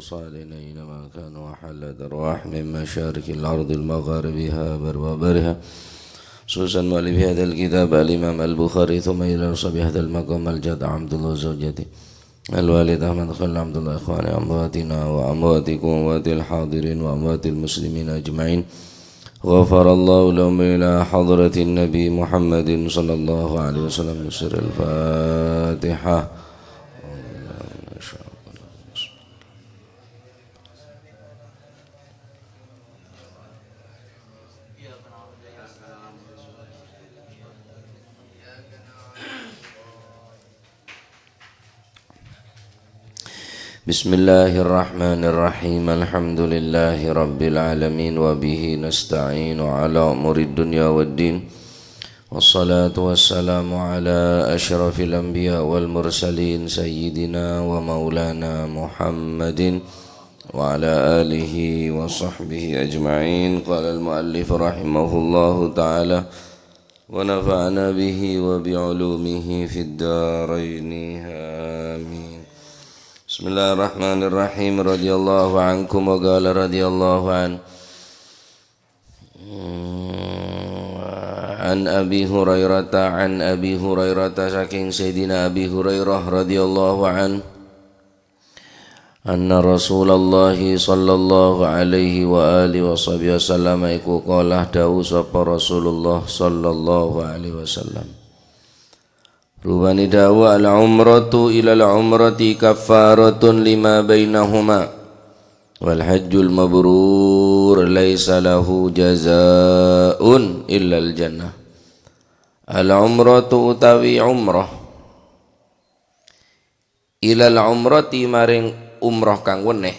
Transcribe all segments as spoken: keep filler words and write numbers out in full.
صالحين أينما كانوا وحلت أرواح من مشارق الأرض المغاربها برها وبرها. خصوصا مؤلف هذا الكتاب الإمام البخاري ثم إلى أصحاب هذا المقام الجد عبد الله زوجته الوالد أحمد خليل عبد الله إخواني أمواتنا وأمواتكم وأموات الحاضرين وأموات المسلمين أجمعين. غفر الله لهم إلى حضرة النبي محمد صلى الله عليه وسلم بسر الفاتحة. بسم الله الرحمن الرحيم. الحمد لله رب العالمين، وبه نستعين على أمور الدنيا والدين. والصلاة والسلام على أشرف الأنبياء والمرسلين سيدنا ومولانا محمد وعلى آله وصحبه أجمعين. قال المؤلف رحمه الله تعالى: ونفعنا به وبعلومه في الدارين. آمين. بسم الله الرحمن الرحيم. رضي الله عنكم وقال رضي الله عنه. An Abi Hurairah, an Abi Hurairah, saking Sayyidina Abi Hurairah radhiyallahu anhu, anna Rasulullah sallallahu alaihi wa alihi wa sahbihi wasallam iku qala, dawuh sapa Rasulullah sallallahu alaihi wasallam. Rupane dawuh, "Al-umratu ilal umrati kaffaratun lima bainahuma. Wal hajjul mabrur laisa lahu jazaun illal jannah." Al-umratu utawi umrah. Ilal umrati maring umrah kang weneh.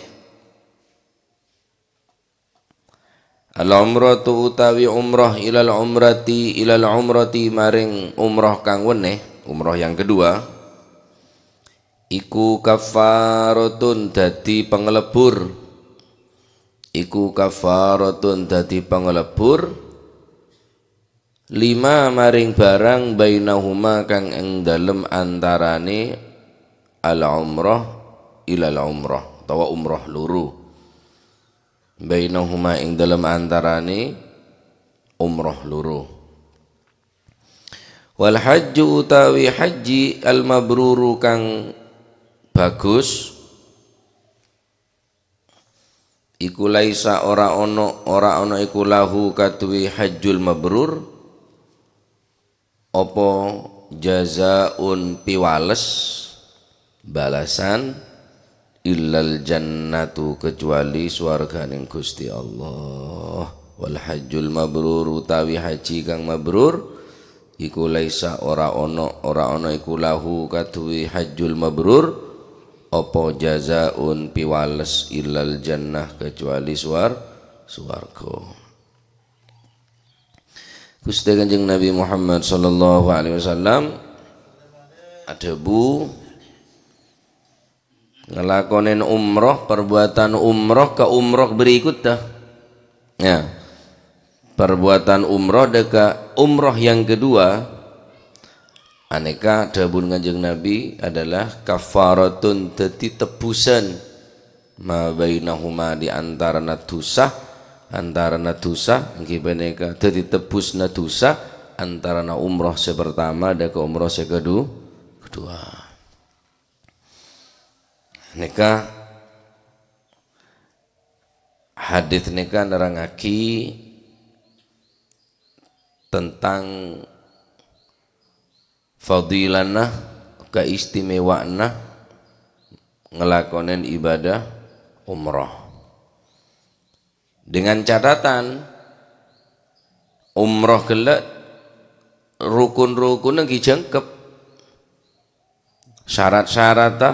Al-umratu utawi umrah ilal umrati, ilal umrati maring umrah kang weneh, umrah yang kedua, iku kaffaratun dadi panglebur. Iku kaffaratun dadi panglebur. Lima maring barang bainahuma kang ing dalem antarane al-umrah ilal umrah, utawa umrah loro. Bainahuma ing dalem antarane umrah loro. Wal hajju utawi haji al-mabruru kang bagus, iku laisa ora ono, ora ono iku lahu kaduwe hajjul mabrur, apa jazaun piwales, balasan, illal jannatu kecuali swarganing Gusti Allah. Wal hajjul mabrur utawi haji kang mabrur, iku laisa ora ono, ora ono iku lahu kaduwe hajjul mabrur, apa jazaun piwales illal jannah kecuali swar-, swarga. Guste Kanjeng Nabi Muhammad sallallahu alaihi wasallam adhabu, ngelakonen umroh, perbuatan umroh ka umroh berikutta. Ya. Perbuatan umroh deka umroh yang kedua, aneka dhawuhan Kanjeng Nabi adalah kafaratun, dadi tebusan, ma bainahuma, di antarana dosa, antarana dosa, nggih paneka dadi tebusna dosa antarana umroh se pertama deka umroh se kedu-, kedua. Neka hadis neka nerangagi tentang fadilana, kaistimewaanna ngelakonen ibadah umroh. Dengan catatan, umroh gella' rukun-rukunna gi jangkep. Syarat-syaratna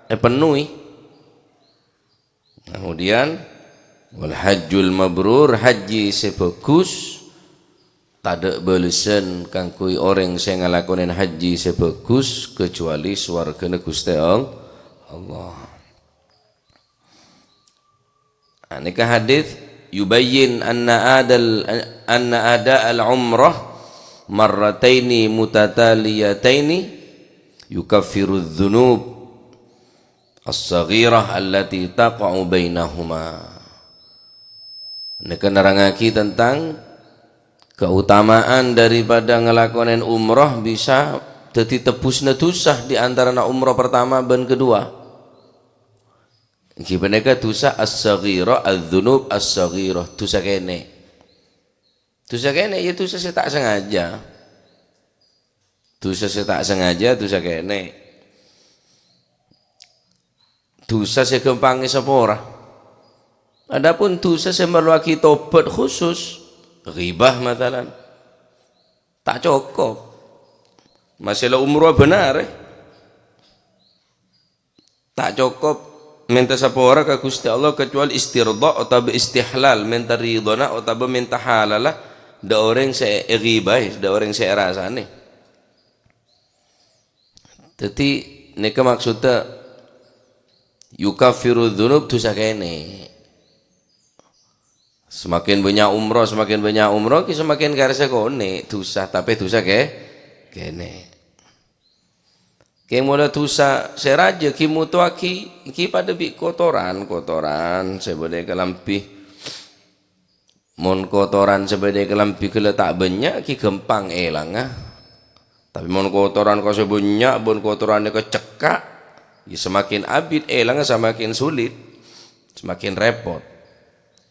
epenuhi. Kemudian, wal hajjul mabrur, haji se bagus, tadha' balesan kaangguy oreng se ngalakonen haji se bagus kecuali swargana Guste All-, Allah. Aneka hadis yubayyin anna adal, anna ada al-umrah marrataini mutataliyataini yukaffiru dzunub. As-saghirah allati taqa'u bainahuma. Nèka nerrangngaghi tentang keutamaan daripada ngalakonè umroh bisa dhâddhi tebbusna dhusa di antarana umroh pertama bân kedua. Èngghi panèka dhusa as-saghirah, adz-dzunub as-saghirah, dhusa kènè'. Dhusa kènè', ya, dhusa sè ta' sengaja. Dhusa sè ta' sengaja, dhusa kènè'. Dhusa sè ghâmpang èsapora. Adapun dhusa sè merloaghi tobat khusus, ghibah, masalan, ta' cokop. Masè la umroh bhender, eh. Ta' cokop mènta sapora ka Ghustè Allah, kecuali istirda otabâ istihlal, mènta ridhona otabâ mènta halalla dâ' orèng sè èghibâi, dâ' orèng sè èrasanè. Dhâddhi, nèka maksodda yukaffiru dzunub, dhusa kènè'. Semakin bânnya' umroh, semakin bânnya' umroh, ghi semakin karè sakonè' dhusa, tapè dhusa kè-, kènè'. Kèng mola dhusa sè rajâ ghi motoaghi, ghi padâ bi' kotoran, kotoran sè bâdâ è kalambhi. Mon kotoran sè bâdâ è kalambhi ghellâ' ta' bânnya', ghi ghâmpang èlangnga. Tapè mon kotoran kosè bânnya', bân kotoranna kacekka', ya semakin abit èlangnga semakin sulit, semakin repot.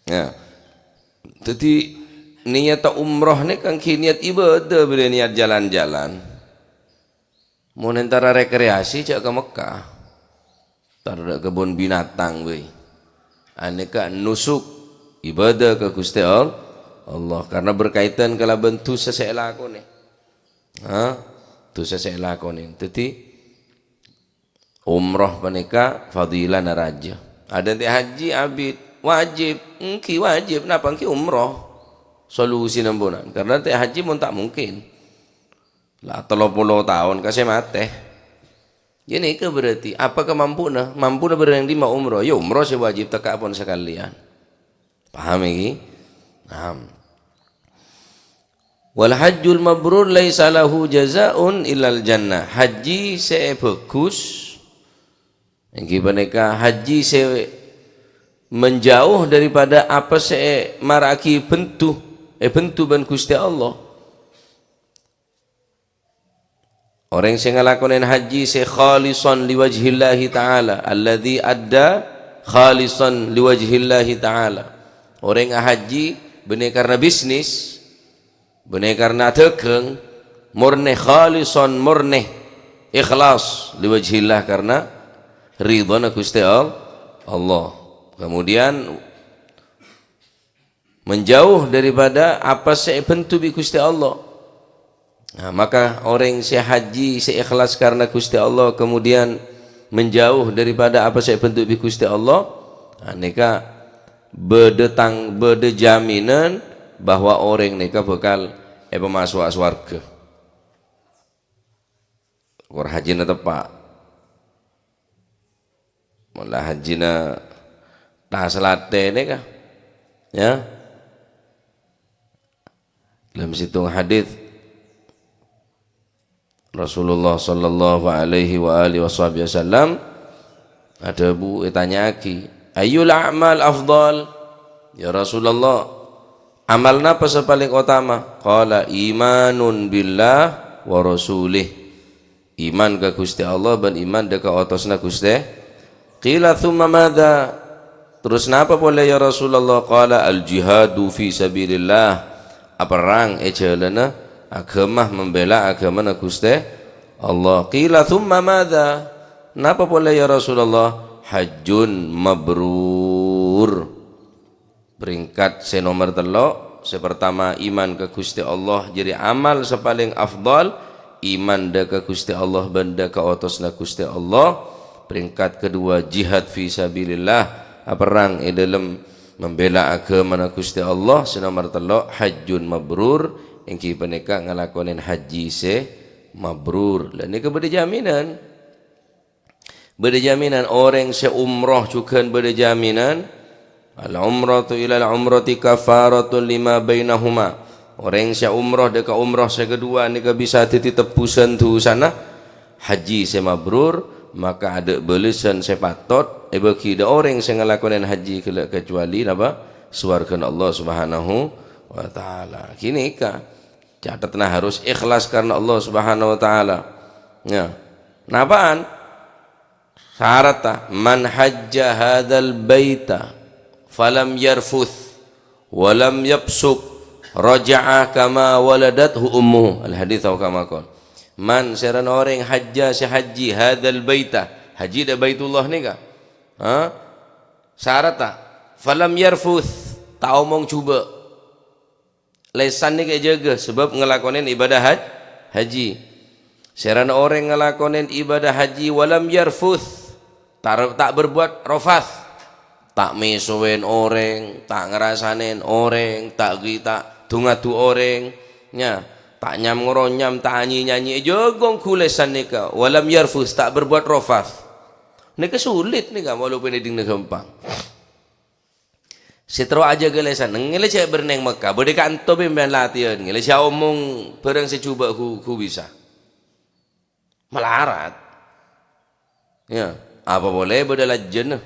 Ya. Dhâddhi, niyatta umroh nèka èngghi niyat ibâdâ, bâdâ niyat jalan-jalan. Mon entara rekreasi, jhâ' ka Mekkah. Entar dâ' kebun binatang bhâi. Anèka nusuk, ibâdâ ka Ghustè All-, Allah, karena berkaitan kalabân dhusa sè èlakonè. Ha? Dhusa sè èlakonè. Dhâddhi, umroh panèka fadilana rajâ. Adântè' haji abit, wajib, èngghi wajib, napa èngghi umroh. Solusina embunan. Karena ta' haji mon ta' mungkin. La tello polo taon ka sè matè. Ya nèka berarti apa kemampuanna? Mampuna bârâng dimma umroh? Ya umroh sè wajib tekka pon sakalèyan. Paham iki? Paham. Wal hajjul mabrur laisa lahu jazaun illal jannah. Haji sè bhâghus, èngghi panèka haji sè menjauh daripada apa sè mara'aghi bhându, èbhându bân Ghustè Allah. Orèng sè ngalakonè haji sè khalisan liwajhillahi ta'ala, alladzi adda khalisan liwajhillahi ta'ala. Orèng ahaji bânnè karna bisnis, bânnè karna adhâghâng, mornè khalisan, mornè ikhlas liwajhillah, karna ridhona Ghustè All-, Allah. Kemudian, menjauh daripada apa sè èbhându bi' Ghustè Allah. Nah, maka orèng sè haji sè ikhlas karna Ghustè Allah, kemudian menjauh daripada apa sè èbhându bi' Ghustè Allah, nah, nèka bâdâ tang-, bâdâ jaminan bahwa orèng nèka bhâkal èpamaso'a sowarghâ. Kor hajina teppa'. Mon la hajina ta' salatè nèka. Ya. Dalam sèttong hadits, Rasulullah sallallahu alaihi wa alihi washabihi wasallam adhâbu, ètanya'aghi, "Ayyul a'mal afdal?" "Ya Rasulullah, amal napa sè palèng otama?" Qala, "Imanun billah wa rasulih." Iman ka Ghustè Allah bân iman dâ' ka otosna Ghustè. Qila, "Tsumma madza?" Terros napa polè, ya Rasulullah? Qala, "Al-jihadu fi sabilillah." Aperrang è jhâlânna aghâma, membela aghâmana Ghustè Allah. Qila, "Tsumma madza?" Napa polè, ya Rasulullah? "Hajjun mabrur." Peringkat sè nomer tello', sè pertama, iman ka Ghustè Allah, jârèya amal sè palèng afdal, iman dâ' ka Ghustè Allah bân dâ' ka otosna Ghustè Allah. Peringkat kedua, jihad fi sabilillah, aperrang è dâlem membela aghâmana Ghustè Allah. Sè nomer tello', hajjun mabrur, èngghi panèka ngalakonè haji sè mabrur. Lah nèka bâdâ jaminan. Bâdâ jaminan orèng sè umroh jhughân bâdâ jaminan. "Al-umratu ilal umrati kaffaratun lima bainahuma." Orèng sè umroh dâ' ka umroh sè kedua nèka bisa dhâddhi tebbusân dhusana. Haji sè mabrur, maka adâ' bâlessan sè patot èbâgi dâ' orèng sè ngalakonè hajji ghellâ' kacuali napa? Sowarghâna Allah Subhanahu wa Ta'ala. Ghânèka, catetna harus ikhlas karna Allah Subhanahu wa Ta'ala. Ya. Napa'an? Saratta, "Man hajja hadzal baita falam yarfuth wa lam yafsuq raja'a kama waladathu ummuhu." Al-hadits au kama qal. Man, sèrana orèng hajja sè hajji hadzal baita, hajji dâ' Baitullah nèka. Ha? Saratta, "Falam yarfuth," ta' omong jhubâ'. Lèsan nèka èjâgâ sabâb ngalakonè ibadah haj-, hajji. Sèrana orèng ngalakonè ibadah hajji walam yarfuth, tar-, ta' berbuat rafats, ta' mèsowè orèng, ta' ngarasanè orèng, ta' ghi-, ta' du-ngadu orèng, nya, ta' nyam-ngaronyam, ta' nyanyi-nyanyi, èjâgâ ongghu lèsan nèka, walam yarfuth, ta' berbuat rafats. Nèka sulit nèka, walaupun è dinna ghâmpang. Sè terro ajâgâ lèsan, ngèlè cè' bârneng Mekka, bâdâ kanto bân sampèyan latèyan, ngèlè sè aomong bârâng sè jhubâ' ghu-, ghu bisa. Malarat. Ya, apa polè bâdâ lajânna,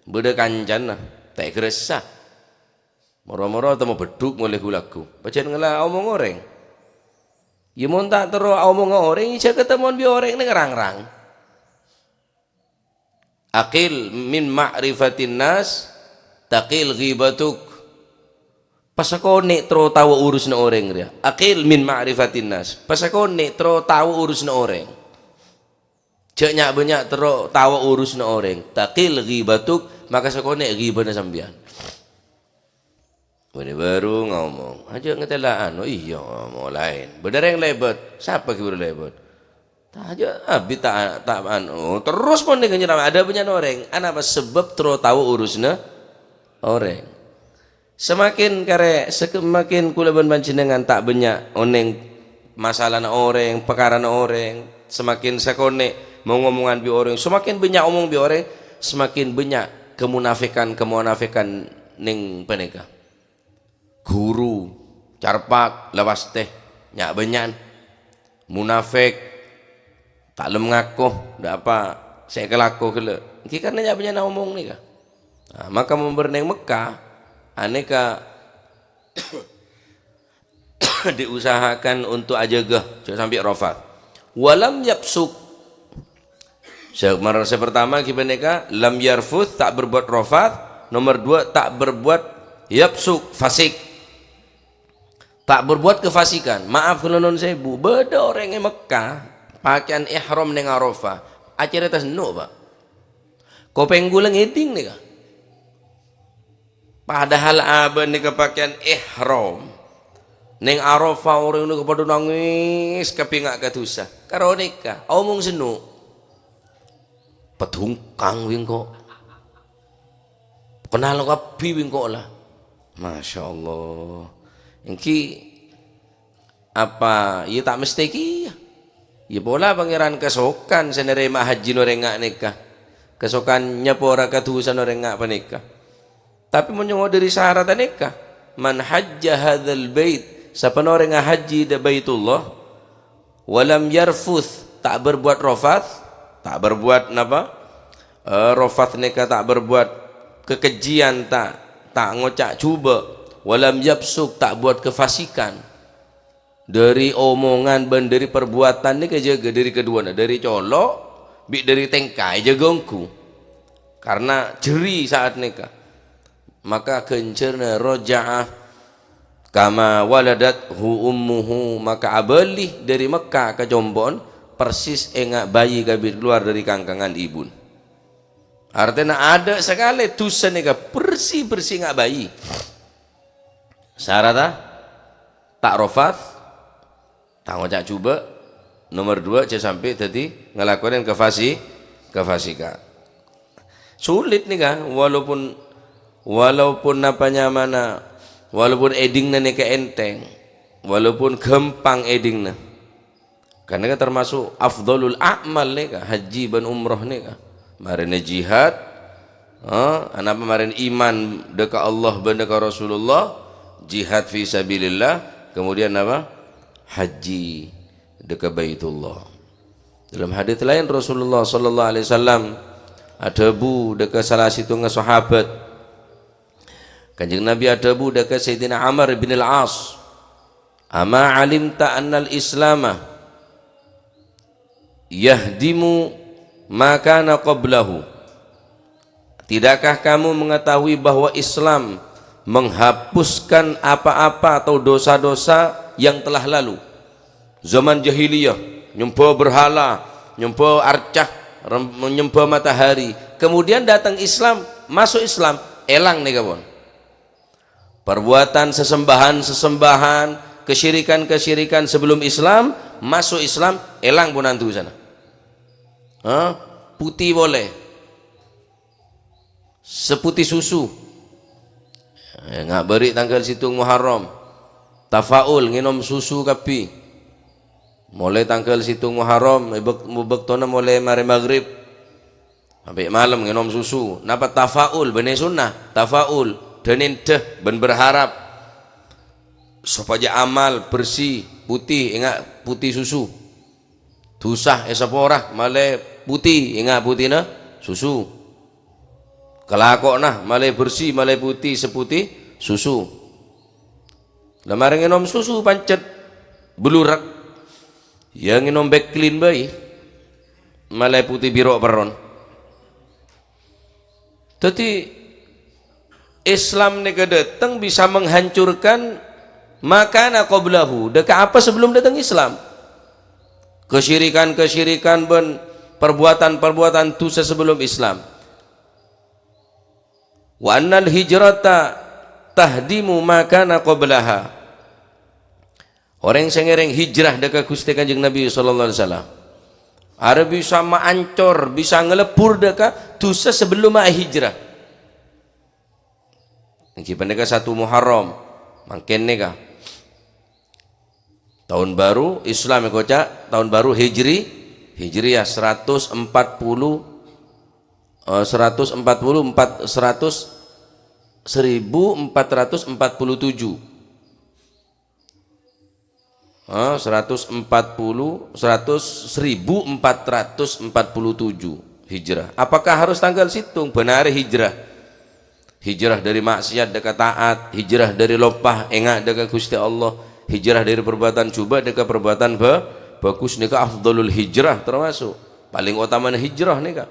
bâdâ kancana, ta' èghârassa. Moro-moro temmo beddhuk molè ghu-lagghu. Pajhât ngala omong orèng. Ya, mon ta' terro aomongnga orèng, jhâ' katemmowan bi' orèng neng rang-rang. Aqil min ma'rifatin nas, taqil ghibatuk. Pasakonè' terro tao urusanna orèng rèya. Aqil min ma'rifatin nas. Pasakonè' terro tao urusanna orèng. Jhâ' nya'-bânnya' terro tao urusanna orèng. Taqil ghibatuk, maka sakonè' ghibana sampèyan. Bânnè bhuru ngomong, "Ajâ' ngatèla'an." "Oh iyâ, molaè." Bâdâ rèng lèbât. "Sapa ghi' bhuru lèbât?" "Ta' ajâ' abit ta', ta' anu." Terros mon nèka nyerama, adâ' bânnya'na orèng. Anapa? Sabâb terro tao urusanna orèng. Semakin karè, semakin kaulâ bân panjhennengngan ta' bânnya' onèng masalana orèng, pakarana orèng, semakin sakonè' mong-omongan bi' orèng, semakin bânnya' omong bi' orèng, semakin bânnya' kamonafèkan-kamonafèkan neng panèka. Ghuru, carpak, la pastè, nya'-bânnya'an. Monafèk, ta' lem ngako, dâ' apa sè èkalako ghellâ'. Ènggi karna nya'-bânnya'anna omong nèka. Nah, maka mon bârneng Mekka, anèka diusahakan untuk ajâgâ, jhâ' sampè' rafats. Walam yafsuq. Sè, mar-, sè pertama ghi panèka, lam yarfuth, ta' berbuat rafats. Nomor dua, ta' berbuat yafsuq, fasik. Ta' berbuat kafasikan. Maaf, kaulâ nuwun sèbu. Bâdâ orèng è Mekka, pakèyan ihram neng Arafah. Acarèta senno', Pak. Kopèng kaulâ ngèdhing nèka. Padahal abâ' nèka pakèyan ihram. Neng Arafah orèng nèka padâ nangès, kabhinga'an ka dhusa. Karo nèka, omong senno'. Padhungkang bi' engko'. Kennal kabbhi bi' engko' la. Masya Allah. Ènggi apa, iyâ ta' mestè kèya. Iyâ pola Pangèran kasokan sè narèma hajjina orèng nga' nèka. Kasokan nyapora kadhusana orèng nga' panèka. Tapè mon nyongngo' dâri saratta nèka, "Man hajja hadzal bait," sapana orèng ngahajji dâ' Baitullah, "walam yarfuth," ta' berbuat rafats, ta' berbuat napa? Eh, rafats nèka ta' berbuat kakejjhiyân, ta', ta' ngoca' jhubâ', "walam yafsuq," ta' buat kafasikan. Dâri omongan bân dâri perbuatan nèka jâgâ dâri kaduwâna, dâri colo' bi' dâri tèngka èjâgâ ongghu. Karna jhâri saat nèka. Maka ghânjhârânna raja'ah kama waladathu ummuhu, maka abâli dâri Mekka ka compo'na persis enga' bayi kabit kalowar dâri kangkangan ibuna. Artèna adâ' sakalè dhusa nèka bersih-bersih enga' bayi. Saratta ta' rafats, ta' ngoca' jhubâ'. Nomor dua, jhâ' sampè' dhâddhi ngalakonè kafasi-, kafasikan. Sulit nèka, walaupun, walaupun napa nyamana, walaupun èdhingna nèka ènthèng, walaupun ghâmpang èdhingna. Karna kan termasuk afdhalul a'mal nèka, hajji bân umroh nèka. Marèna jihad, eh, anapa marèna iman dâ' ka Allah bân dâ' ka Rasulullah, jihad fi sabilillah, kemudian apa? Hajji dâ' ka Baitullah. Dalam hadits laèn, Rasulullah sallallahu alaihi wasallam adhâbu dâ' ka sala sèttongnga sahabat. Kanjeng Nabi adhâbu dâ' ka Sayyidina Amr bin Al-As, "Ama alimta annal Islama yahdimu ma kana qablahu?" Tidakkah kamu mengetahui bahwa Islam menghapuskan apa-apa atau dosa-dosa yang telah lalu? Zaman jahiliyah, nyembah berhala, nyembah arca, rem-, nyembah matahari. Kemudian datang Islam, masuk Islam, èlang nèka pon. Perbuatan sesembahan-sesembahan, kesyirikan-kesyirikan sebelum Islam, masuk Islam, èlang pon dusana. Hah? Putih polè. Saputih susu. Eh, ngabâri' tangghâl sèttong Muharram. Tafaul, ngènom susu kabbhi. Molaè tangghâl sèttong Muharram, è bâk-, bâktona molaè marè maghrib sampè' malem ngènom susu. Napa tafaul? Bânnè sunnah. Tafaul, dhân-endhâ bân berharap sopajâ amal bersih, putih, enga' putih susu. Dusa èsapora, malè putih, enga' putihna susu. Kalakowanna malè bersih, malè putih, saputih susu. La marè ngènom susu pancèt bâlurâk. Yâ ngènom Baclean bhâi. Malè putih biro' perron. Dhâddhi, Islam nèka dâteng bisa menghancurkan ma kana qablahu, dâ' ka apa sebelum dâteng Islam. Kesyirikan-kesyirikan bân perbuatan-perbuatan dusa sebelum Islam. "Wa annal hijrata tahdimu ma kana qablaha." Orèng sè ngèrèng hijrah dâ' ka Ghustè Kanjeng Nabi sallallahu alaihi wasallam arè bisa maancor, bisa ngalebbur dâ' ka dusa sabellunna hijrah. Èngghi panèka satu Muharram, mangkèn nèka. Taon baru Islam èkoca' taon baru Hijri, Hijriyah seratus empat puluh, eh, seratus empat puluh empat, seratus, seribu empat ratus empat puluh tujuh. Ah, seratus empat puluh, seratus, seribu empat ratus empat puluh tujuh Hijrah. Apakah harus tanggal sèttong? Bân arè hijrah. Hijrah dâri maksiat dâ' ka taat, hijrah dâri loppa enga' dâ' ka Ghustè Allah, hijrah dâri perbuatan jhubâ' dâ' ka perbuatan bhâ-, bhâghus nèka afdhalul hijrah termasuk. Palèng otamana hijrah nèka.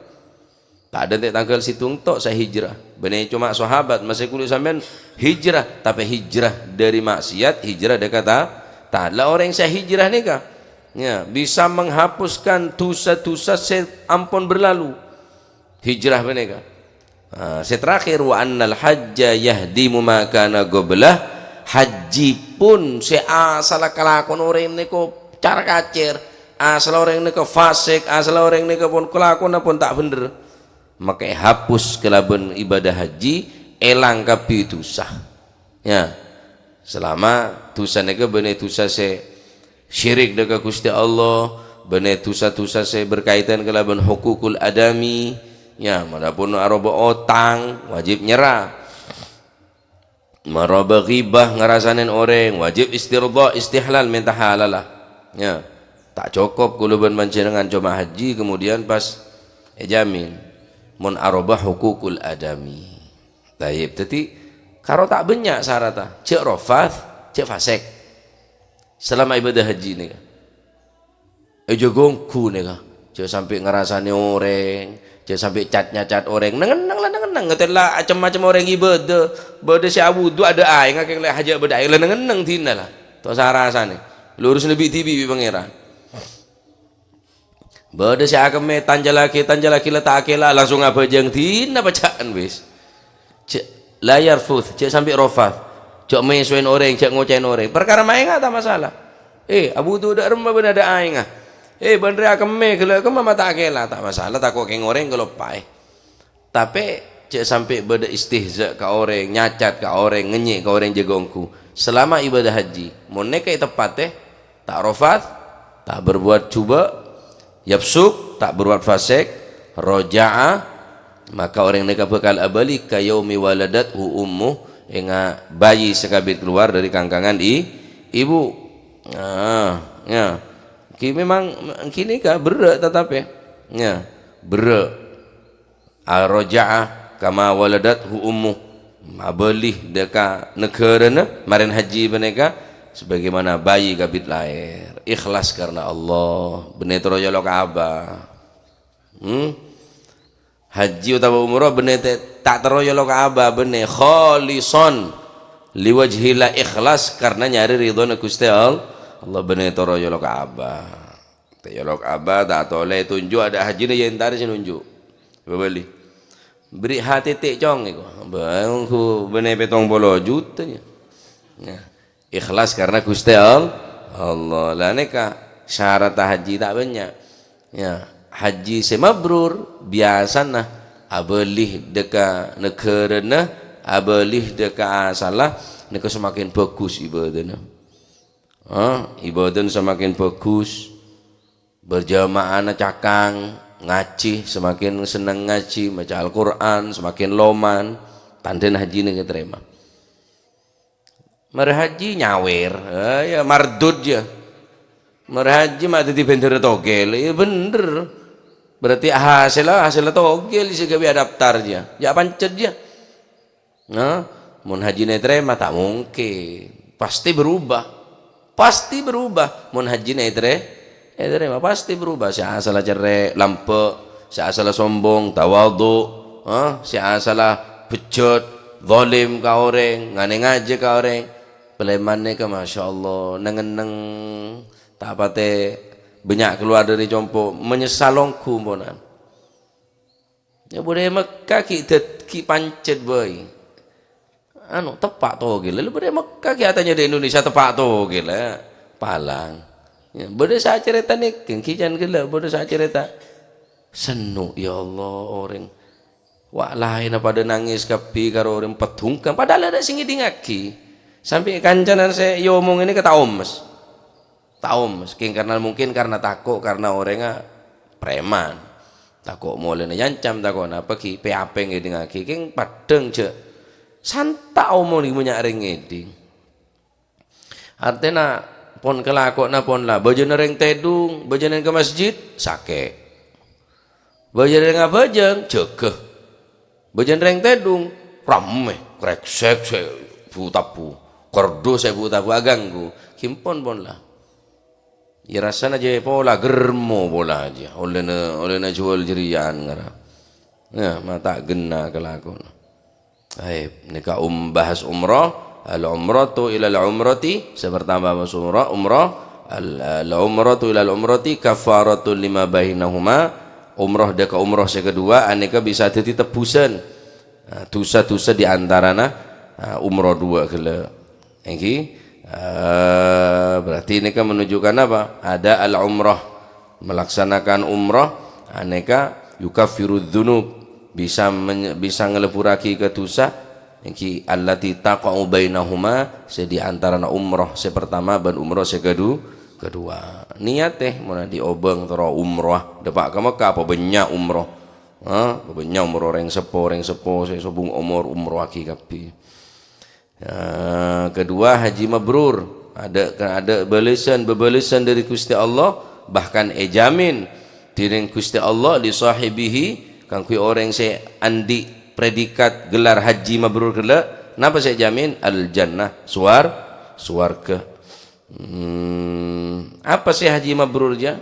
Ta' dântè' tanggal sèttong to' sè hijrah. Bânnè coma sahabat, maskè kaulâ sampèyan hijrah, tapè hijrah dâri maksiat, hijrah dâ' ka ta-, taat. La orèng sè hijrah nèka, ya, bisa menghapuskan dusa-dusa sè ampon berlalu. Hijrah panèka. Ah, sè terakhir, "Wa annal hajja yahdimu ma kana qablah." Haji pon sè asalla kalakon orèng nèka car-kacèr, asalla orèng nèka fasik, asalla orèng nèka pon kalakonna pon ta' bhender. Maka èhapus kalabân ibadah haji, èlang kabbhi dusa. Ya. Salama dusa nèka bânnè dusa sè syirik dâ' ka Ghustè Allah, bânnè dusa-dusa sè berkaitan kalabân hukukul adami. Ya, manapun aroba otang, wajib nyerra. Maroba ghibah ngarasanè orèng, wajib istirda, istihlal, mènta halalla. Ya. Ta' cokop kaulâ bân panjhennengngan coma haji, kemudian pas èjamin. Mon aroba hukukul adami. Tayyib, dhâddhi karo ta' bânnya' saratta. Jhâ' rafas, jhâ' fasik. Salama ibadah haji nèka. Èjâgâ ongghu nèka. Jhâ' sampè' ngarasanè orèng, jhâ' sampè' cat-nyacat orèng. Neng-enneng la neng-enneng. Ngatèla acem-macem orèng ibadah. Bâdâ sè awudu adâ' aèngnga kèng lè hajâ bâdâ aèng. La neng-enneng dina la. Ta' osa arasanè. Lurus lebbi dhibi' bi' Pangèran. Bâdâ sè akemmè, tanjallaghi, tanjallaghi, la ta' akèla, langsung abhâjâng dina pajhâ'ân wis. Jhâ', la yarfuth, jhâ' sampè' rafas. Jhâ' mèsowèn orèng, jhâ' ngoca'èn orèng. Parkara maèngnga ta' masalah. Eh, awudu dâ' remma bân adâ' aèngnga. Eh, bân rè akemmè, ghellâ' kemma ma' ta' akèla, ta' masalah, tako' kèng orèng kaloppaè. Tapè jhâ' sampè' bâdâ istihza ka orèng, nyacat ka orèng, ngènyè' ka orèng jâgâ ongghu. Salama ibadah haji, mon nèka èteppatè, ta' rafas, ta' berbuat jhubâ', yafsuk, ta' berbuat fasik, raja'a, maka orèng nèka bhâkal abâli ka yaumi waladathu ummuh, enga' bayi sè kabit kalowar dâri kangkangan i-, ibu. Ah, ya. Ki memang, ki nèka berrâ' tatape. Ya, berrâ'. Ar-raja'ah kama waladathu ummu. Abâli dâ' ka naghârâna, marèn haji panèka, sebagaimana bayi kabit lahir. Ikhlas karena Allah. Bânnè terro yolo' ka Aba. Hmm? Haji otabâ umroh bânnè te-, ta' terro yolo' ka Aba, bânnè khalisan liwajhillah, ikhlas karena nyarè ridhona Ghustè All-, Allah, bânnè terro yolo' ka Aba. Ta' yolo' ka Aba, ta' tolè tonjhu' adâ' hajina yâ entarè sè nonjhu'. Bâbâli. Bâri' H T T cong èko. Bâ-, bânnè pètong polo juta yâ. Nah. Ikhlas karena Ghustè All-, Allah. Lah nèka syarat haji ta' bânnya'. Ya, haji sè mabrur biasana abâli dâ' ka naghârâna, abâli dâ' ka asalla, nèka semakin bagus ibadana. Ha, ibadana semakin bagus. Berjamaahna cakang, ngaji, semakin seneng ngaji, maca Al-Qur'an, semakin loman, tandhâna hajina ètarèma. Marè haji nyawèr, eh, ya mardud ya. Marè haji ma' dhâddhi bendera togel, ya bener. Berarti hasèlla, hasèlla togel sè ghâbây adaptar ya. Ya pancet ya. Nah, mon hajina ètarèma, ta' mungkin. Pasti berubah. Pasti berubah. Mon hajina ètarè-, ètarèma, pasti berubah. Sè asalla cerrè', lampè', sè asalla sombong, tawadhu, ha? Sè asalla bejjhât, zalim ka orèng, nganèngajâ ka orèng. Palèman nèka, masyaallah, neng-enneng ta' patè bânnya' kalowar dâri compo', manyessal ongghu ponan. Ya, bâdâ è Mekkah ghi' dâd-, ghi' pancet bhâi. Anu, teppa' togel. Lha bâdâ è Mekkah ghi' atanya dâ' Indonesia teppa' togel, eh, palang. Ya, bâdâ sè acarèta nèka, ghi' can ghellâ', bâdâ sè acarèta. Senno', ya Allah, orèng. Wa' laènna padâ nangès kabbhi karo orèng padungkang. Padahal adâ' sè ngèdingngaghi. Sampè' kancana sè èomong nèka ta' omes. Taom, kèng karena, mungkin karena tako', karena orèngnga preman. Tako' molèna èancam, tako' napa ghi', pè-apè ngèdingngaghi, kèng peddhâng jhâ' santa' omong ghi' bânnya' rèng ngèding. Artèna pon kalakowanna pon la, bâjâna rèng tèdung, bâjâna rèng ka masjid, sakè'. Bâjâna rèng abhâjâng, jâgâ. Bâjâna rèng tèdung, rammè, krèksèk sè bu-tabu, kardus sè bu-tabu aganggu, ghi' pon-pon la. Iyâ rassana jâ' pola, germo pola jâ', ollèna, ollèna jhuwâl jârèya ngara. Nah, ma' ta' ghenna kalakowanna. Taib, nèka um-, bahas umroh. Al-umratu ilal umrati, sè pertama bahas umroh, umroh. Al-, al-umratu ilal umrati kaffaratun lima bainahuma. Umroh dâ' ka umroh sè kedua, anèka bisa dhâddhi tebbhusân, ah, dhusa-dhusa di antarana, ah, umroh duwâ' ghellâ'. Èngghi, eh, berarti nèka menunjukkan apa? Ada al-umrah, melaksanakan umrah, anèka yukaffiru dzunub, bisa men-, bisa ngalebburraghi ka dhusa, èngghi allati taqa'u bainahuma, sè di antarana umrah sè pertama bân umrah sè kedu-, kedua. Niat, eh, mon andi' obâng terro umrah, dâpa' ka Mekkah apa bânnya' umrah. Ha, apa bânnya' umrah orèng seppo, orèng seppo sè sobung omor umrahaghi kabbhi. Ya, kedua, haji mabrur. Ada, ada balasan, bebalasan dari Gusti Allah, bahkan èjamin dèning Gusti Allah li sahibihi, kaangghuy orèng sè andi' predikat gelar haji mabrur ghellâ'. Napa sè èjamin? Al jannah, suwar-, suwarga. Hmm, apa sè haji mabrur, jâ?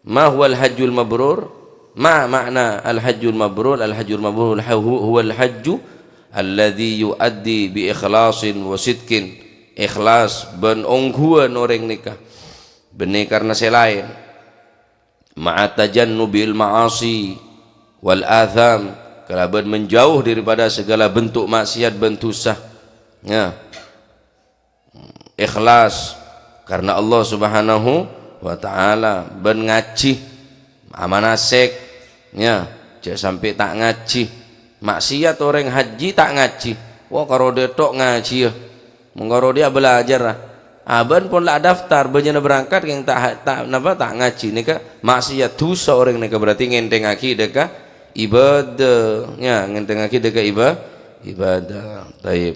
Ma huwal hajjul mabrur? Ma ma'na al-hajjul mabrur? Al-hajjul mabrur hu-, huwal hajju alladzi yu'addi bi ikhlasin wa sidqin. Ikhlas bân ongghuwân orèng nèka. Bânnè karna sè laèn. Ma'a tajannubil ma'asi wal atham. Kalabân menjauh daripada segala bentuk maksiat bân dhusa. Ya. Ikhlas karena Allah Subhanahu wa Ta'ala, bân ngajhi, amanasèk, ya, jâ' sampè' ta' ngajhi. Maksiat orèng haji ta' ngajhi. Wah, karo dhâ' tok ngajhiyâ. Mon karo dhiyâ bhâlâjhâr, ah. Abân pon la daftar, bâjâna berangkat, kèng ta', ta', napa, ta' ngajhi. Nèka maksiat, dhusa orèng nèka berarti ngènthèngaghi dâ' ka ibadah. Ya, ngènthèngaghi dâ' ka iba-, ibadah. Taib.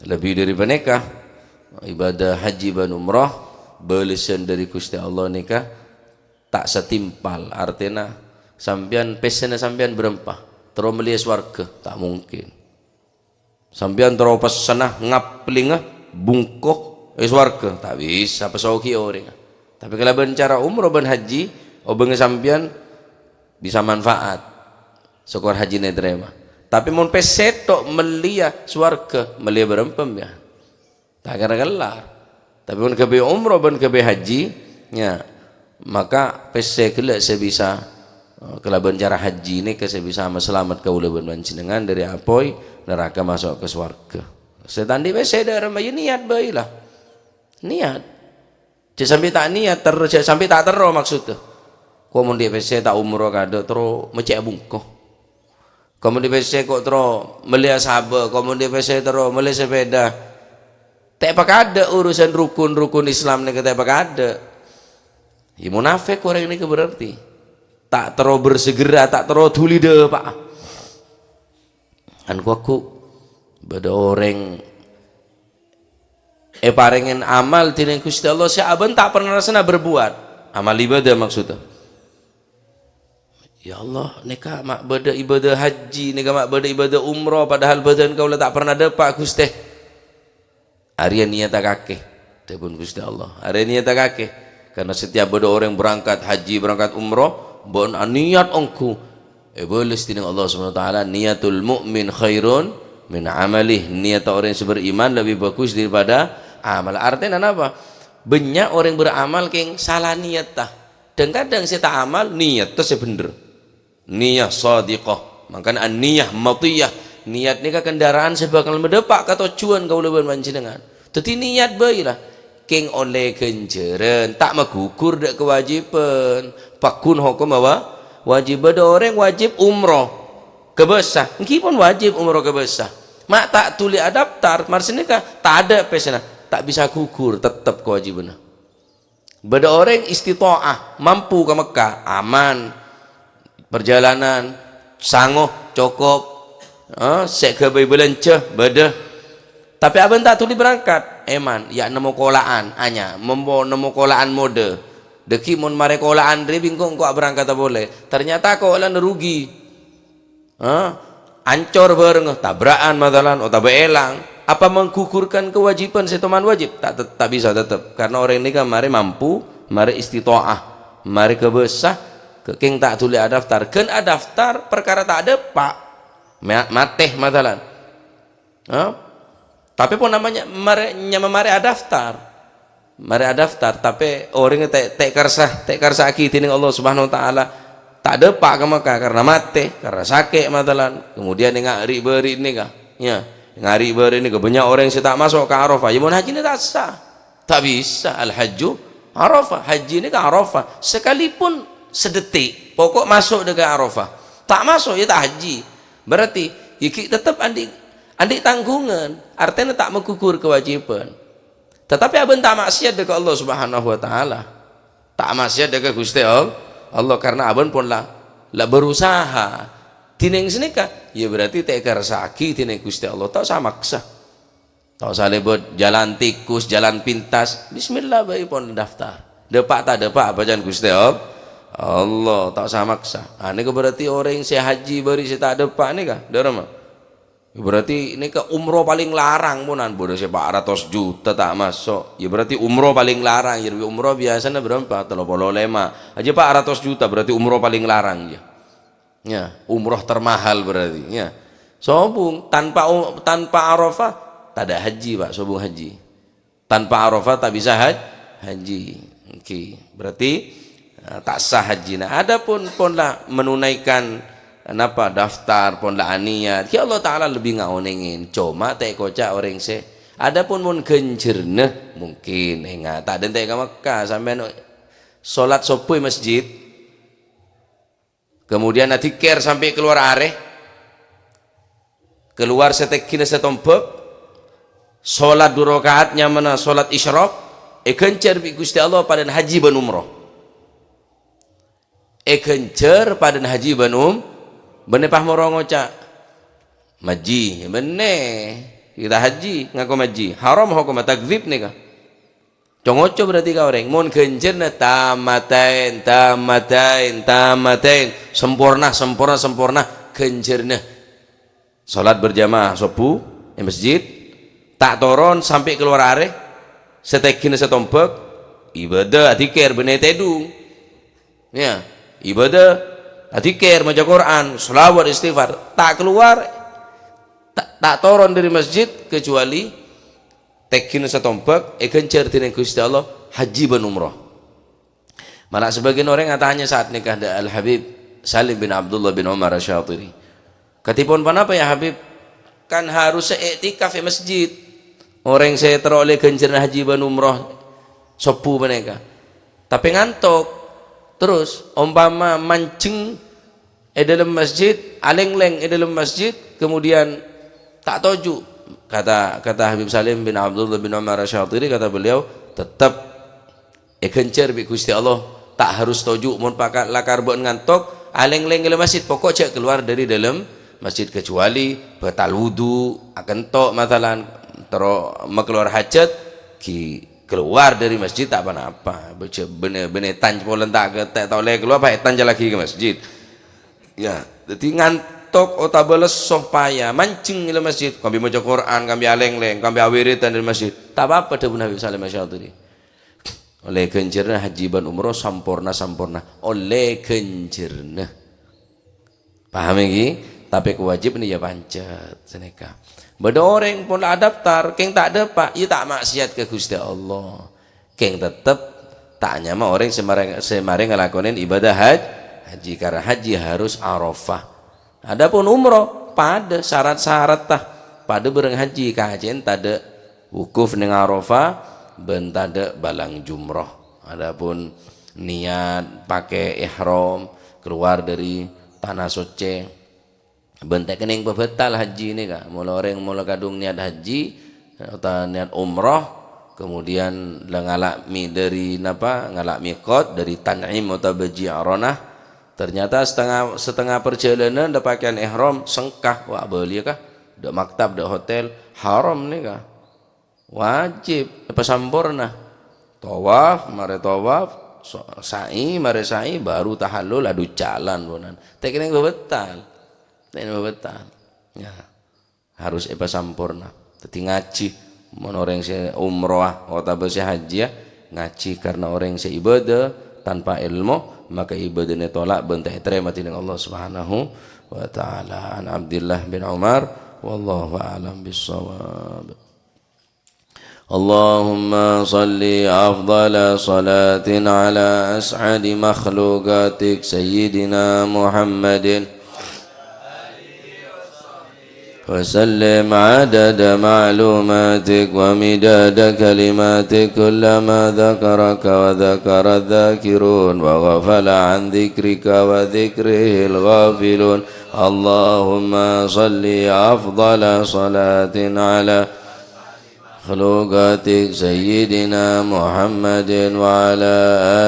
Lebbi dhâri panèka, ibadah haji bân umrah bâlessan dhâri Ghustè Allah nèka ta' satimpal. Artèna, sampèyan, pèssèna sampèyan bârâmpa, terro mellèya sowarghâ? Ta' mungkin. Sampèyan terro pèssèna, ngaplènga, bungko è sowarghâ? Ta' bisa, pasogi orèngnga. Tapè kalabân cara umroh bân haji, obângnga sampèyan bisa manfaat. Sokor hajina ètarèma. Tapè mon pèssè tok mellèya sowarghâ, mellèya bârâmpa, ya? Ta' kèra kellar. Tapè mon ghâbây umroh bân ghâbây haji, ya, maka pèssè ghellâ' sè bisa, eh, kalabân cara haji nèka sè bisa masalamet kaulâ bân panjhennengngan dhâri apoy naraka, maso' ka sowarghâ. Sè ta' andi' pèssè dhâremma, ya niyat bhâi la. Niyat. Jhâ' sampè' ta' niyat terro, jhâ' sampè' ta' terro maksoddhâ. Ko' mon andi' pèssè ta' umroh kaadâ' terro mècè' bungko. Ko' mon andi' pèssè ko' terro mellèya sabâ, ko' mon andi' pèssè terro mellè sepeda. Ta' èpakadâ' urusan rukun-rukun Islam nèka, ta' èpakadâ'. Ya, munafik orèng nèka berarti. Ta' terro bersegera, ta' terro dhuli dâpa'a. Kan ko'-, ko' bâdâ orèng èparèngè amal dhinèng Ghustè Allah sè abân ta' pernah rassana berbuat. Amal ibadah maksoddhâ. "Ya Allah, nèka ma' bâdâ ibadah haji, nèka ma' bâdâ ibadah umroh, padahal bâdân kaulâ ta' pernah dâpa', Ghustè." "Arèya niyatta kakè," dhâbuna Ghustè Allah. "Arèya niyatta kakè." Karena setiap bâdâ orèng berangkat haji, berangkat umroh, bân aniyat ongghu, èbâles dhinèng Allah Subhanahu wa Ta'ala, "Niyatul mu'min khairun min amalih." Niyatta orèng sè beriman lebih bagus daripada amal. Artèna napa? Bânnya' orèng beramal kèng sala niyatta. Dhâng-kadhâng sè ta' amal, niyatta sè bhendher. Niyah shadiqah. Mangkana an-niyah matiyah. Niyat nèka kendaraan sè bhâkal madâpa' ka tojjhuwân kaulâ bân panjhennengngan. Dhâddhi niyat bhâi la. Kèng ollè ghânjhârân, ta' maghughur dâ' kawâjibhân. Pagghun hokomma wa-, wajib. Bâdâ orèng wajib umroh ka bâsa. Èngghi pon wajib umroh ka bâsa. Ma' ta' dhuli adaftar, marsa nèka tadâ' pèssèna. Ta' bisa ghughur, tettep kawâjibhânna. Bâdâ orèng istita'ah, mampu ka Mekkah, aman, perjalanan, sango, cokop, eh, sè ghâbây bâlânjhâ, bâdâ. Tapè abân ta' dhuli berangkat, èman, ya nemmo kola'an, anya, mempo-, nemmo kola'an modâ. Dhâggi' mon marè kola'an rè, bi' engko', engko' aberangkata polè. Ternyata kola'an rugi. Ha? Ancor bhârengnga, tabra'an matalan, otabâ èlang. Apa menggugurkan kewajiban sè toman wajib? Ta', ta', ta' bisa tettep. Karena orèng nèka marè mampu, marè istita'ah, marè ka bâsa, kèng ta' dhuli adaftar. Ghân adaftar parkara ta' dâpa'. Ma-, matè matalan. Ha? Tapè pon namanya marè, nyama marè adaftar. Marè adaftar, tapè orèngnga ta', ta' èkarsa-, ta' èkarsa'aghi dhinèng Allah Subhanahu wa Ta'ala. Ta' dâpa' ka Mekkah karena matè, karena sakè' matalan. Kemudian ènga' ri'-bâri' nèka. Ya, ènga' ri'-bâri' nèka bânnya' orèng sè ta' maso' ka Arafah. Ya, mon hajina ta' sah. Ta' bisa. Al-hajju Arafah. Haji nèka Arafah. Sekalipun sedetik, pokok maso' dâ' ka Arafah. Ta' maso', ya ta' haji. Berarti, ya ghi' tettep andi', andi' tangghungan. Artèna ta' maghughur kawâjibhân. Tetapi abân ta' maksiat dâ' ka Allah Subhanahu wa Ta'ala. Ta' maksiat dâ' ka Ghustè All-, Allah, karena abân pon la, la berusaha. Dhinèng sanèka, ya berarti ta' èkarsa'aghi dhinèng Ghustè Allah, ta' osa maksa. Ta' osa lèbât jalan tikus, jalan pintas. Bismillah bhâi pon daftar. Dâpa' ta' dâpa' apa can Ghustè All-, Allah, ta' osa maksa. Ah, nèka berarti orèng sè haji bâri' sè ta' dâpa' nèka, dhâremma. Berarti nèka umroh palèng larang ponan, bâdâ sè pa' ratos juta ta' maso'. Ya berarti umroh palèng larang, ya lebbi umroh biasana bârâmpa? Tello polo lèma'. Aja pa' ratos juta berarti umroh palèng larang, ya. Ya, umroh termahal berarti, ya. Sobung, tanpa u-, tanpa Arafah, tadâ' haji, Pak, sobung haji. Tanpa Arafah ta' bisa haj-, haji. Oke, berarti, eh, ta' sah hajina. Adapun pon la menunaikan, napa, daftar, pon la aniat, ya Allah Ta'ala lebbi ngaonèngè. Coma ta' èkoca' orèng sè. Adapun mon ghânjhârânna, mungkin, enga', ta' dântè' ka Mekkah, sampèyan solat sobbhu è masjid, kemudian adzikir sampè' kalowar arè, kalowar satènggina satombhâk, solat du raka'at nyamana solat isyraq, èghânjhâr bi' Ghustè Allah padâna haji bân umroh. Èghânjhâr padâna haji bân um-, bânnè pas moro ngoca', "Maji, bânnè, kita haji, ngako maji." Haram hokomma, takdzib nèka. Co-ngoco berarti ka orèng. Mon ghânjhârânna tamadain, tamadain, tamadain. Samporna, samporna, samporna ghânjhârânna. Salat berjamaah sobbhu è masjid, ta' toron sampè' kalowar arè, satèghina satombhâk, ibadah, adzikir, bânnè tèdung. Ya, ibadah, adzikir, maca Quran, shalawat, istighfar, ta' kalowar, ta', ta' toron dâri masjid kecuali tèghina satombhâk èghânjhâr dhinèng Ghustè Allah hajji bân umroh. Mala sabâgiyân orèng atanya saat nèka dâ' Al-Habib Salim bin Abdullah bin Umar Asy-Syatiri. "Kadhipon ponapa, ya Habib? Kan harussa i'tikaf è masjid. Orèng sè terro ollè ghânjhârânna hajji bân umroh sobbhu panèka. Tapè ngantok. Terros, ompama manjheng è dâlem masjid, alènglèng è dâlem masjid, kemudian ta' toju'." Kata, kata Habib Salim bin Abdullah bin Umar Asy-Syatiri, kata beliau, "Tetep èghânjhâr bi' Ghustè Allah, ta' harus toju'. Mon paka-, lakar bâ'na ngantok, alènglèng è dâlem masjid, pokok jhâ' kalowar dâri dâlem masjid, kecuali batal wudu, akento', masalan, terro makalowar hajat, ghi' kalowar dâri masjid ta' ponapa. Bâjâ-, bânnè-, bânnè ètan polana ta' ke-, ta' ollè kalowar, pas ètancallaghi ka masjid." Ya, dhâddhi ngantok otabâ lesso paya, manjheng è dâlem masjid, kaangghuy maca Quran, kaangghuy alènglèng, kaangghuy awiridan dâri masjid. Ta' ponapa, dhâbuna Habib Salim Asy-Syatiri. Ollè ghânjhârânna hajji bân umroh samporna-samporna. Ollè ghânjhârânna. Paham ènggi? Tapè kawâjibhânna ya pancet sanèka. Bâdâ orèng pon la adaptar, kèng ta' dâpa', ya ta' maksiat ka Ghustè Allah. Kèng tettep ta' nyama orèng sè marè, sè marè ngalakonè ibadah haj-, hajji, karena hajji harus Arafah. Adapun umroh, padâ syarat-syaratta, padâ bârâng hajji, kacèna tadâ' wukuf neng Arafah, bân tadâ' bâlâng jumroh. Adapun niat, pakè ihram, kalowar dâri tana soccè, bân ta' kennèng pabhâtal hajji nèka. Mola orèng mola kadhung niat hajji, otabâ niat umroh, kemudian la ngala' mi-, dâri napa, ngala' miqat, dâri Tan'im otabâ Ji'ranah, ternyata setengah, setengah perjalanan dâ' pakaian ihram sengka, wa, abâliyâ ka, dâ' maktab, dâ' hotel, haram nèka. Wajib èpasamporna. Tawaf, marè tawaf, so-, sa'i, marè sa'i, baru tahallul, adu jalan, ponan. Ta' kennèng pabhâtal. Ta' kennèng pabhâtal. Ya. Harus èpasamporna. Dhâddhi ngajhi. Mon orèng sè umroh, otabâ sè hajji, ya, ngajhi. Karena orèng sè ibadah tanpa ilmu, maka ibadahnya tolak, bân ta' ètarèma dhinèng Allah Subhanahu wa Ta'ala. An Abdillah bin Umar, wallahu a'lam bissawab. اللهم صل أفضل صلاة على أسعد مخلوقاتك سيدنا محمد وسلم عدد معلوماتك ومداد كلماتك كلما ذكرك وذكر الذاكرون وغفل عن ذكرك وذكره الغافلون. اللهم صل أفضل صلاة على مخلوقاتك سيدنا محمد وعلى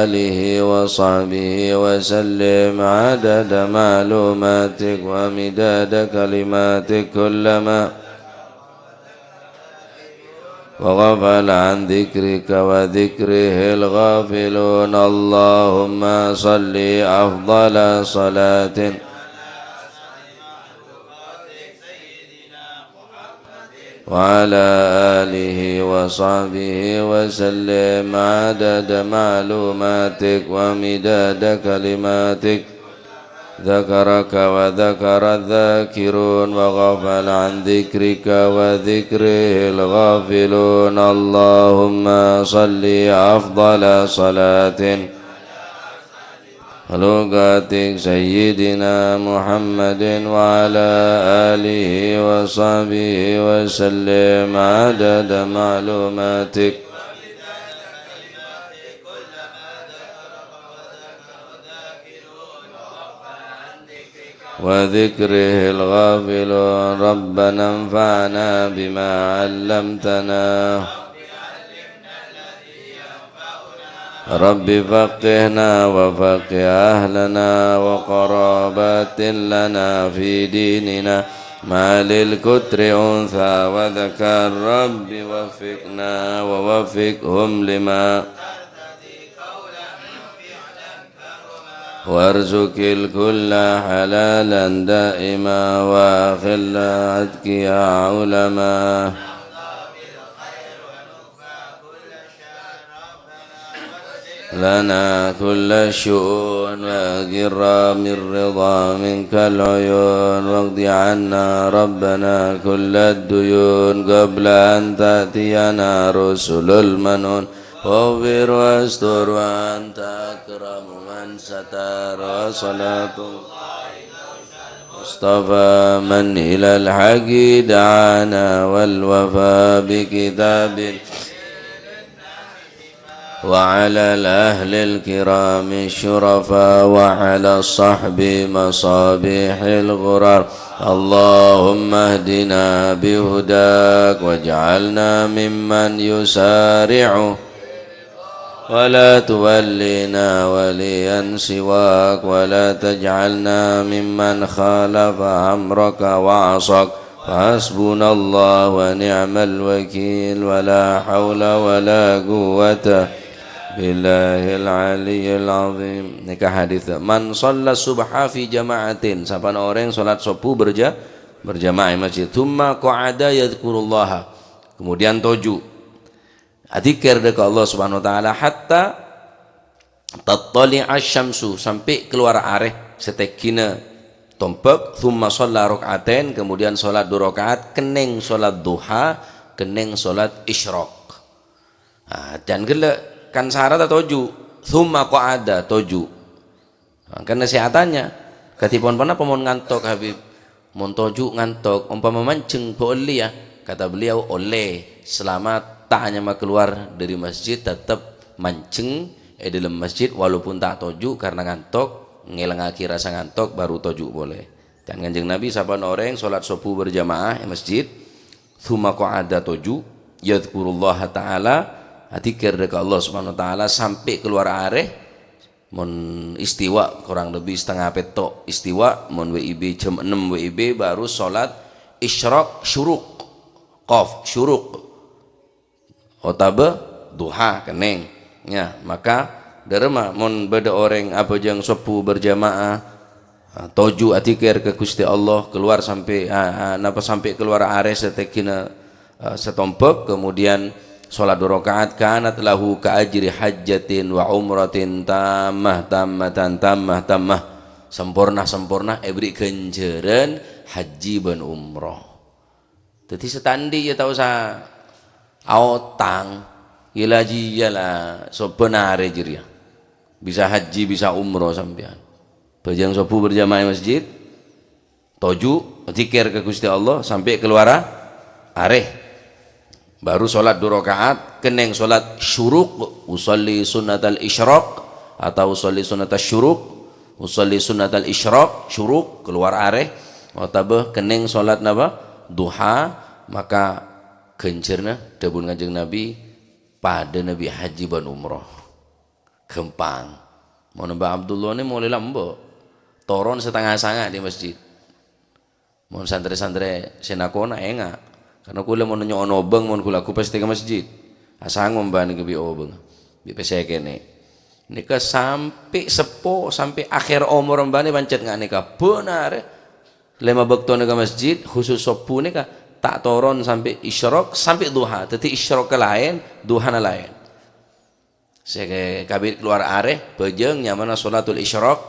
آله وصحبه وسلم عدد معلوماتك ومداد كلماتك كلما وغفل عن ذكرك وذكره الغافلون. اللهم صل أفضل صلاة وعلى آله وصحبه وسلم عدد معلوماتك ومداد كلماتك. ذكرك وذكر الذاكرون وغفل عن ذكرك وذكره الغافلون. اللهم صل أفضل صلاة مخلوقاتك سيدنا محمد وعلى آله وصحبه وسلم عدد معلوماتك وذكره الغافلون. ربنا انفعنا بما علمتنا. رب فقهنا وفقه أهلنا وقرابات لنا في ديننا ما للقطر أنثى وذكر، رب وفقنا ووفقهم لما وارزق الكل حلالا دائما وخلا أتقياء علماء لنا كل الشؤون وأقر من رضا منك العيون واقض عنا ربنا كل الديون قبل أن تأتينا رسل المنون واغفر واستر وأنت أكرم من ستر وصلاة الله المصطفى من إلى الحق دعانا والوفاء بكتاب وعلى الأهل الكرام الشرفاء وعلى الصحب مصابيح الغرر. اللهم اهدنا بهداك واجعلنا ممن يسارع ولا تولنا وليا سواك ولا تجعلنا ممن خالف أمرك وعصاك. فحسبنا الله ونعم الوكيل ولا حول ولا قوة بالله العلي العظيم. Nèka hadis, "Man shalla subha fi jama'atin," sapana orèng salat subuh berja-, berjamaah è masjid, "tsumma qa'ada yadzkurullaha," kemudian toju', adzikir dâ' ka Allah Subhanahu wa Ta'ala, "hatta tattali'a asy-syamsu," sampè' kalowar arè satènggina tombâk, "tsumma shalla rak'atain," kemudian salat dua rakaat, kennèng salat duha, kennèng salat isyraq. Ah, jhân ghellâ', kan saratta toju', "tsumma qa'ada," toju'. Mangkana sè atanya, "Kadhi pon ponapa mon ngantok, Habib? Mon toju' ngantok, ompama manjheng bâ' ollè, ya?" Kata beliau, "Ollè, selama ta' anyama keluar dari masjid, tetep manjheng è dâlem masjid, walaupun ta' toju' karena ngantok, ngèlangngaghi rasa ngantok, baru toju' polè." Dan Kanjeng Nabi, sapana orèng salat subuh berjamaah è masjid, "Tsumma qa'ada," toju', "yadzkurullaha ta'ala," adzikir dâ' ka Allah Subhanahu wa Ta'ala sampè' kalowar arè, Mon istiwa, kurang lebbi satengnga pètto' istiwa, mon W I B jam ennem W I B, baru salat isyraq syuruq. Qaf, syuruq. Otabâ duha, kennèng. Ya, maka dâremma mon bâdâ orèng abhâjâng subuh berjamaah, ah, toju' adzikir ka Ghustè Allah, kalowar sampè', ah, ah, napa sampè' kalowar arè satènggina eh, satombâk, kemudian salat dua rakaat, "kanat lahu ka ajri hajjatin wa umratin tammah, tammatan, tammah, tammah." Samporna, samporna èberri' ghânjhârân hajji bân umroh. Dhâddhi sè ta' andi' ya ta' osa aotang, ya la jiyâ la, sabbhân arè jârèya. Bisa hajji, bisa umroh sampèyan. Bhâjâng subuh berjamaah è masjid, toju', dzikir ka Ghustè Allah sampè' kalowara arè. Baru salat dua rakaat, kennèng salat syuruq, usolli sunnatal isyraq, atau usolli sunnatas syuruq, usolli sunnatal isyraq, syuruq, kalowar arè, otabâ kennèng salat napa? Duha, maka ghânjhârna, dhâbuna Kanjeng Nabi, padâna bi' hajji bân umroh. Ghâmpang. Mon Mbah Abdullah nè molaè lambâ'. Toron satengnga sanga' dâri masjid. Mon santrè-santrè sè nakona enga'. Karna kulâ mon nyo'on obâng mon ghu-lagghu pastè ka masjid. Asango Mbah nèka bi' obâng. Bi' pèssè kènè'. Nèka sampè' seppo, sampè' akhèr omor Mbah nè pancèt nga' nèka. Bhân arè. Lèma bâktona ka masjid, khusus subuh nèka ta' toron sampè' isyraq, sampè' duha. Dhâddhi isyraqqa laèn, duhana laèn. Sè kabit kalowar arè, bhâjâng nyamana sholatul isyraq.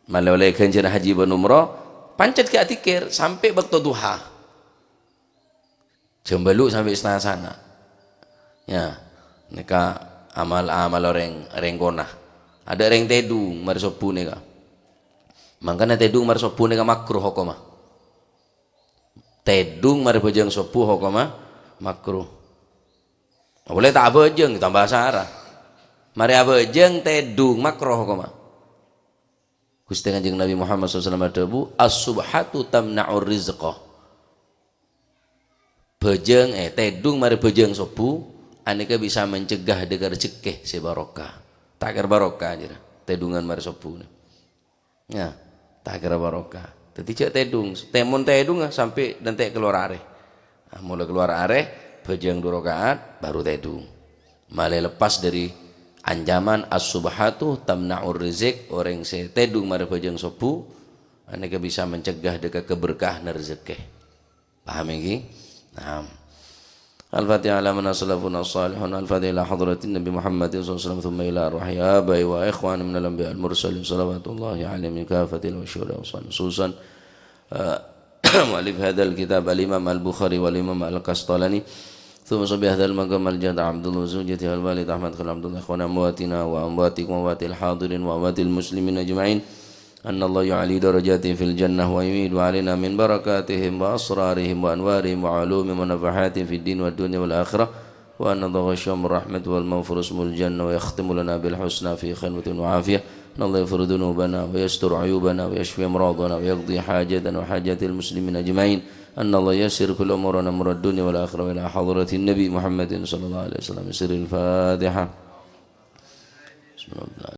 Malè-olè ghânjhârân hajji bân umroh, pancèt ghi' adzikir sampè' bâkto duha. Jam bâllu' sampè' satengnga sanga'. Ya, nèka amal-amal orèng, orèng kona. Adâ' orèng tèdung marè subuh nèka. Mangkana tèdung marè subuh nèka makruh hokomma. Tèdung marè bhâjâng subuh hokomma makruh. Polè ta' abhâjâng, tamba sara. Marè abhâjâng tèdung makruh hokomma. Ghustè Kanjeng Nabi Muhammad sallallahu alaihi wasallam adhâbu, "As-subhatu tamna'ur rizqa." Bhâjâng, eh, tèdung marè bhâjâng subuh, anèka bisa mencegah dhâ' ka rejekkè sè barokah. Ta' kèra barokah, jârèya, tèdungan marè subuh. Ya, ta' kèra barokah. Dhâddhi jhâ' tèdung. Tèmon tèdung, ah, sampè' dântè' kalowar arè. Ah, mula kalowar arè, bhâjâng du raka'at, baru tèdung. Malè lepas dâri ancaman as-subhatu tamna'ur rizq, orèng sè tèdung marè bhâjâng sobbhu, anèka bisa mencegah dâ' ka kaberkahanna rejekkè. Paham ènggi? Naam. Al-Fatihah ala man aslafuna as-salihun. Al-Fatihah ila hadratin Nabi Muhammadin sallallahu alaihi wasallam, thumma ila arwahi abai wa ikhwani minal anbiya wal mursalin, salawatullahi alaihim min kafatil wa syuhada wa salihin, khususan, eh, muallif hadzal kitab Al-Imam Al-Bukhari wal Imam Al-Qastalani. Thumma sabbi hadzal maqam al-jadd Abdullah wa zawjatihi wal walid Ahmad Khalil Abdullah, ikhwani amwatina wa amwatikum wa amwatil hadirin wa amwatil muslimin ajma'in. Anna Allah ya'li darajatihim fil jannah wa yumidu alaina min barakatihim wa asrarihim wa anwarihim wa ulumihim wa nafahatihim fid din wad dunya wal akhirah. Wa anna Allah ghashiyahum rahmatu wal maghfirah ismul jannah wa yakhtimu lana bil husna fi khalwatin wa afiyah. Anna Allah yaghfiru dhunubana wa yastur uyubana wa yashfi amradana wa yaqdi hajatana wa hajatil muslimin ajma'in. Anna Allah yassir kulla umurana umurad dunya wal akhirah ila hadratin Nabi Muhammadin sallallahu alaihi wasallam. Sirril Fatihah. Bismillah.